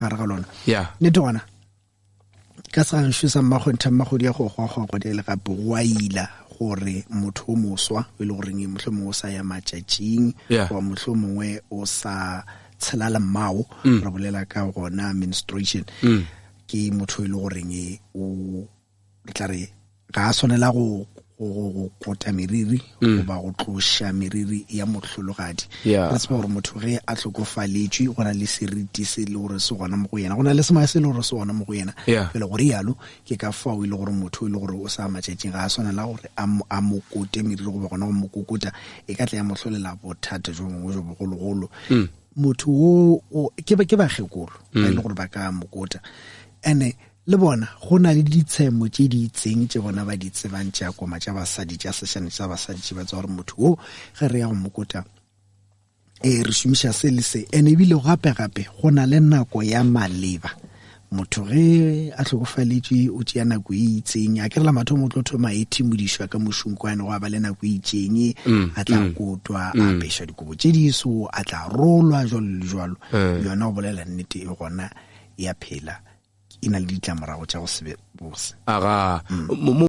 Gare ga lona. Yeah. Nnete gona ka segagešo sa mmakgonthe mmagodi ya go goa goa le gape go a ila gore motho o moswa e le goreng mohlomongwe o sa ya matšatšing goba mohlomongwe o sa tshela le mmao mm. re bolela ka gona menstruation mm. ke motho e le goreng o re tla re ga a swanela go go kota meriri mm. goba go tloša meriri ya mohlologadi re tseba gore motho ge a hlokofaletšwe go na le seriti se le gore se gona mo go yena go na le semoya se le gore se gona mo go yena pele gore yalo ke ka fao e le gore motho e le gore o sa matšatšing ga a swanela gore a mo kote meriri goba gona go mo kokota e ka tla ya mo hlolela bothata jo bongwe jo bogologolo mm. motho wo ke bakgekolo ba e le mm. gore ba ka mokota ene Le bona, go na le ditshemo tše di itseng tše bona ba di tsebang tša koma tša basadi, tša sešane tša basadi, tše ba tseba gore motho wo ge re ya go mokota, ee, re šomiša se le se. Ene ebile gape gape go na le nako ya maleba. Motho ge a hlokofaletšwe o tšea nako e itseng, a ke re la mathomo o tlo thoma e thimodišwa ka mošunkwane, gwa ba le nako e itseng, mm, a tla mm, kotwa, a mm. apešwa dikobo tše diso, a tla rolwa jwalo le jwalo. Eh. Yona go bolela nnete e gona ya phela. E na le ditlamorago tša go se be bose. Aga. Mm.